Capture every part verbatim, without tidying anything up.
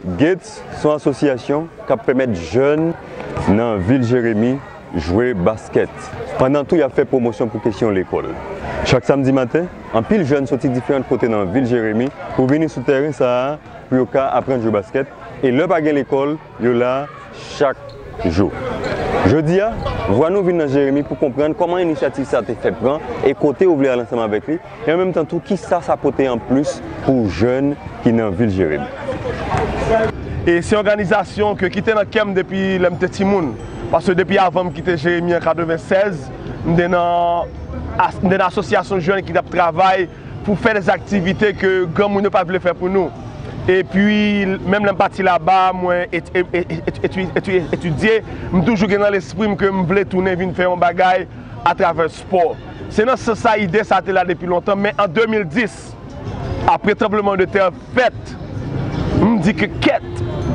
Gates se yon asosyasyon k ap pèmèt jèn nan vil Jeremi jwe baskèt. Pandan tou, y ap fè pwomosyon pou kesyon lekòl. Chak samdi maten, anpil jèn soti diferan kote nan vil Jeremi pou vini sou tèren sa a pou yo ka aprann jwe baskèt. E lè pa gen lekòl, yo la chak jou. Jodi a, vwa nou vin nan Jeremi pou konprann kòman inisyativ sa a te fèt pran e kote yo vle al ansanm avèk li, e an menm tan tou, kisa sa pote anplis pou jèn ki nan vil Jeremi. E se yon òganizasyon ke ki te nan kè m depi lè m te timoun. Paske depi avan m kite Jeremi an katreven sèz, m te nan, as- m te nan asosyasyon jèn ki t ap travay pou fè de aktivite ke granmoun yo pa t vle fè pou nou. Epi, menm lè m pati laba, mwen et- et- et- et- etidye, m toujou gen nan lespri m ke m vle tounen vin fè yon bagay atravè spò. Se nan sans sa ide sa te la depi lontan, men an de mil dis, apre tranbleman de tè fèt, m di ke kèt,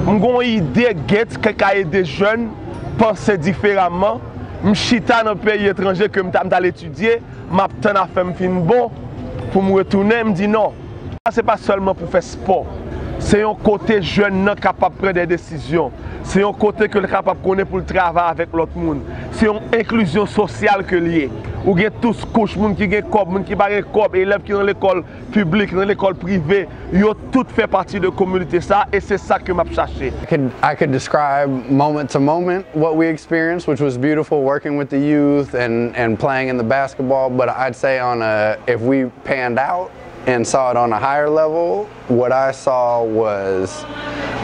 m gon ide Gates ki ka ede jèn panse diferaman. M chita nan peyi etranje ke m ta- m t al etidye, m ap tann afè m fin bon pou m retounen, m di non. Sa se pa sèlman pou fè spò. Se yon kote jèn nan kapab pran de desizyon. Se yon kote ke l kapab konnen pou l travay avèk lòt moun. Se yon enklizyon sosyal ke l ye. Ou gen tout kouch, moun ki gen kòb, moun ki pa gen kòb, elèv ki nan lekòl piblik, nan lekòl prive, yo tout fè pati de kominote sa, e se sa ke m ap chache. I could, I could describe moment to moment what we experienced, which was beautiful, working with the youth and, and playing in the basketball. But I'd say on a, if we panned out and saw it on a higher level, what I saw was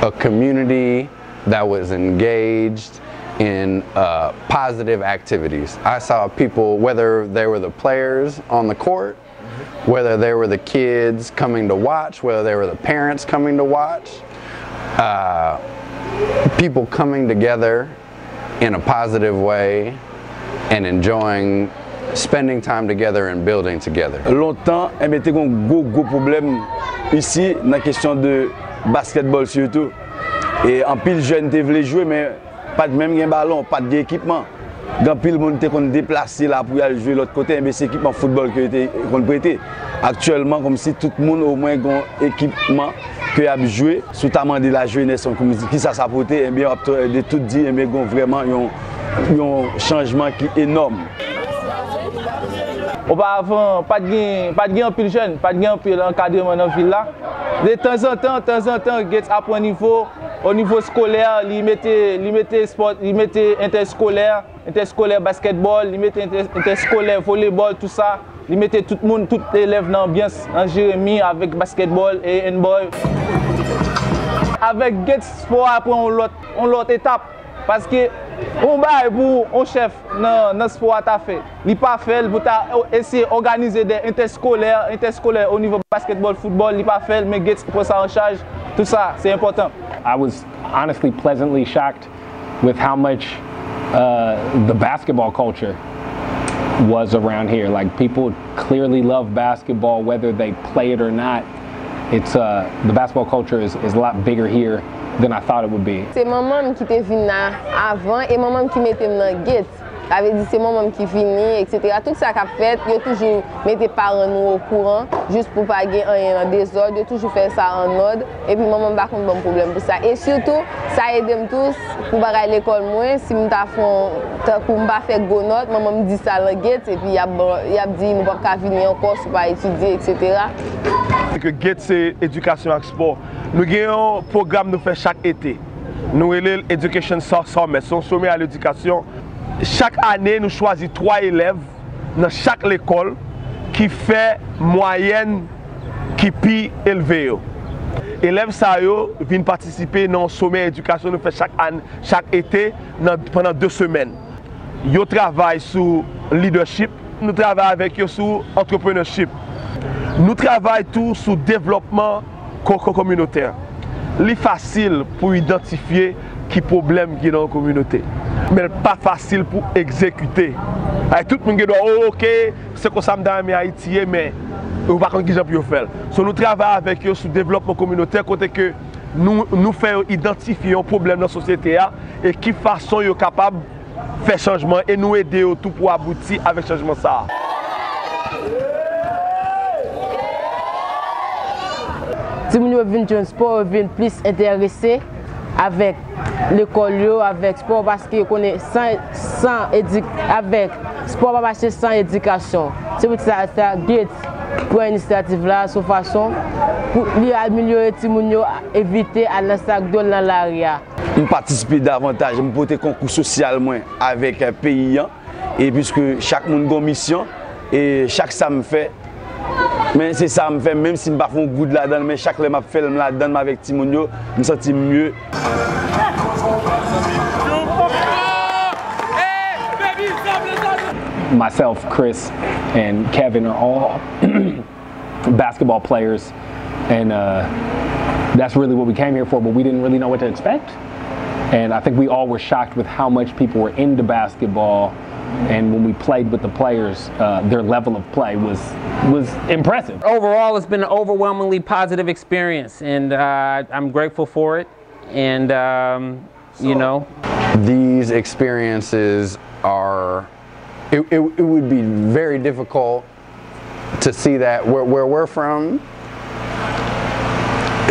a community that was engaged in uh, positive activities. I saw people, whether they were the players on the court, whether they were the kids coming to watch, whether they were the parents coming to watch, uh, people coming together in a positive way and enjoying spending time together and building together. Lontan, enben, te gen yon gwo, gwo pwoblèm isi nan kesyon de baskètbòl sitou. E anpil jèn te vle jwe, men pa t menm gen balon, pa t gen ekipman. Gen anpil moun te konn deplase la pou y al jwe lòt kote, enben se ekipman foutbòl ke yo te konn prete. Aktyèlman, kòmsi tout moun omwen gen yon ekipman ke y ap jwe. Si w ta mande lajenès an kòmsi kisa sa pote, enben w ap tande tout di, enben gen vrèman yon, yon chanjman ki enòm. Oparavan, pa t gen, pa t gen anpil jèn, pa t gen anpil ankadreman nan vil la. De tanzantan, tanzantan, Gates ap pran nivo, o nivo eskolè, li mete, li mete espò, li mete entèeskolè, entèeskolè baskètbòl, li mete entè- entèeskolè volebòl, tou sa. Li mete tout moun, tout elèv nan anbyans nan Jeremi avèk baskètbòl e handball. Avèk Gates, spò a pran yon lòt, yon lòt etap. Paske yon bagay pou yon chèf nan, nan spò a ta fè, li pa fè l pou ta eseye òganize de entèskolè, entèskolè o nivo baskètbòl, foutbòl, li pa fè l, men Gates pran sa an chaj, tout sa, se enpòtan. I was honestly pleasantly shocked with how much uh, the basketball culture was around here. Like, people clearly love basketball, whether they play it or not. It's uh, the basketball culture is, is a lot bigger here than I thought it would be. Se manman m ki te vin la avan e manman m ki mete m nan Gates. Sa vle di se manman m ki vini, et cetera. Tout sa k ap fèt, yo toujou mete paran nou okouran, jis pou pa gen anyen an dezòd, yo toujou fè sa an nòd. Epi manman m pa konn ban m pwoblèm pou sa. E sitou, sa ede m tou pou bagay lekòl mwen, si m ta fè yon, tankou m pa fè gwo nòt, manman m di sa nan Gates, epi y ap, y ap di nou p ap ka vini ankò si w pa etidye, et cetera. Ke Gates se edikasyon ak spò. Nou gen yon pwogram nou fè chak ete. Nou rele l Education Summer. Se yon somè a ledikasyon. Chak ane, nou chwazi twa elèv nan chak lekòl ki fè mwayèn ki pi elve yo. Elèv sa yo vin patisipe nan yon somè edikasyon nou fè chak ane, chak ete, nan, pandan de semèn. Yo travay sou leadership, nou travay avèk yo sou entrepreneurship. Nou travay tou sou devlòpman ko- ko- kominotè. Li fasil pou idantifye ki pwoblèm ki nan yon kominote, men l pa fasil pou egzekite. Ay, tout moun gen dwa, oh, oke, se konsa m ta renmen Ayiti ye, men yo pa konn kijan pou yo fè l. So, nou travay avèk yo sou devlòpman kominotè, kote ke nou, nou fè yo idantifye yon pwoblèm nan sosyete a e ki fason yo kapab fè chanjman e nou ede yo tou pou abouti avèk chanjman sa a. Timoun yo vin jwenn spò, yo vin plis enterese avèk lekòl yo, avèk spò, paske yo konnen san, san edik-, avèk spò pa mache san edikasyon. Se pou sa, sa Gates pran inisyativ la sou fason pou li amelyore timoun yo, evite al nan sak dlo nan lari a. M patisipe davantaj, m pote konkou sosyal mwen avèk, eh, peyi an. E piske chak moun gon misyon, e chak sa m fè, men se sa m fè, menm si m pa fè yon goud ladan l, men chak lè m ap fè l, m ladan l, m avèk timoun yo, m santi m mye. Myself, Chris, and Kevin are all basketball players, and uh, that's really what we came here for. But we didn't really know what to expect, and I think we all were shocked with how much people were into basketball. And when we played with the players, uh, their level of play was was impressive. Overall, it's been an overwhelmingly positive experience, and uh, I'm grateful for it. And um, you know, these experiences are it, it, it would be very difficult to see that where, where we're from,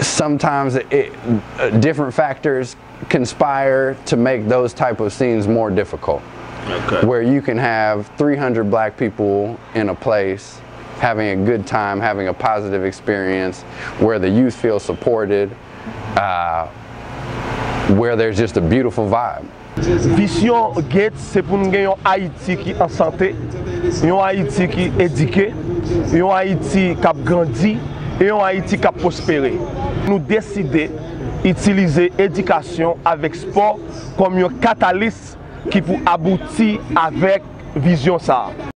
sometimes it, it, uh, different factors conspire to make those type of scenes more difficult. Okay. Where you can have three hundred black people in a place having a good time, having a positive experience, where the youth feel supported, uh, where there's just a beautiful vibe. Visyon Gates se pou n gen yon Ayiti ki an sante, yon Ayiti ki edike, yon Ayiti k ap grandi e yon Ayiti k ap pwospere. Nou deside itilize edikasyon avèk spò kòm yon katalis ki pou abouti avèk vizyon sa a.